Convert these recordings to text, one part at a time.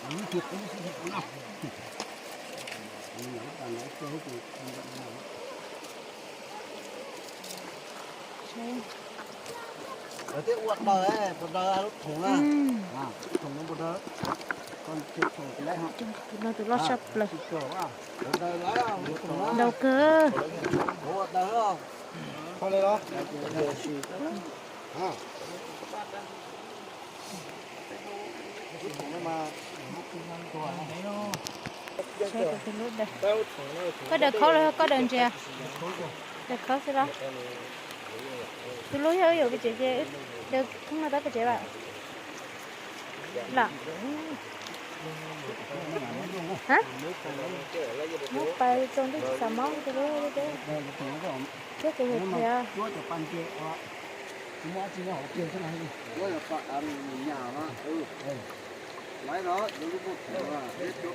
Lawv thiaj ua daws, puas daws lub thoom na? Lub thoom no puas daws? Tus no tus loj tshaj plaws. Daws kawg. Koj daws khaub los koj daws ntses? Daws khaub xwb los? Tus lub yog wb yuav pes tsev ces daws thoob no rau pes tsev vam. Lam muab pais rau ntej tsis xav mob tus lub thiab ces yog tias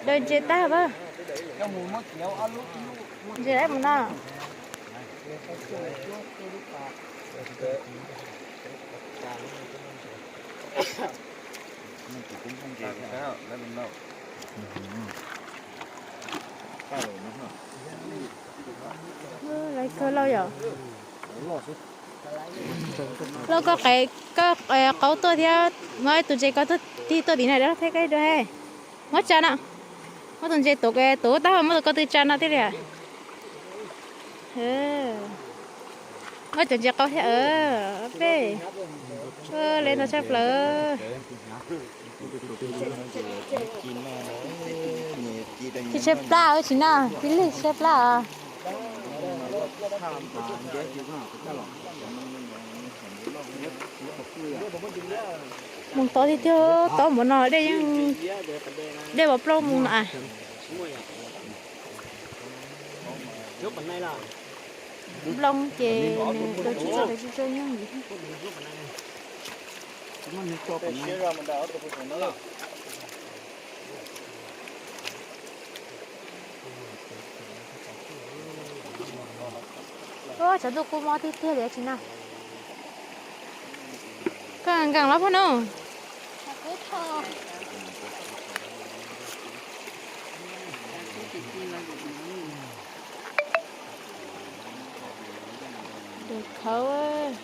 daws ntses tag pab. Ntses lawm mus no. Lawv kawg lauj yom. Lauj, koj qe, koj qe qaub tuaj thiab muab tus ntses ko tig tuaj tim no thiab koj dua. Muab tsa no. Muab tus ntses tuav, tuav tag muab tus ko tw tsa no thiaj li. Muab cov ntses qaub thiab, peb le ntau tshaj plaws. Tsis tshaib plab, tsis na, tib lig tshaib plab os. Mus tod tiag tiag, tod npaum no dej yeej, dej vov plaub mus no. Nplooj ces nws dua tsis txog, dua tsis txog nyob. Ua, tshav ntuj kub mob tiag tiag li tsis na. Koj nkees los phauj no. Daws khaub.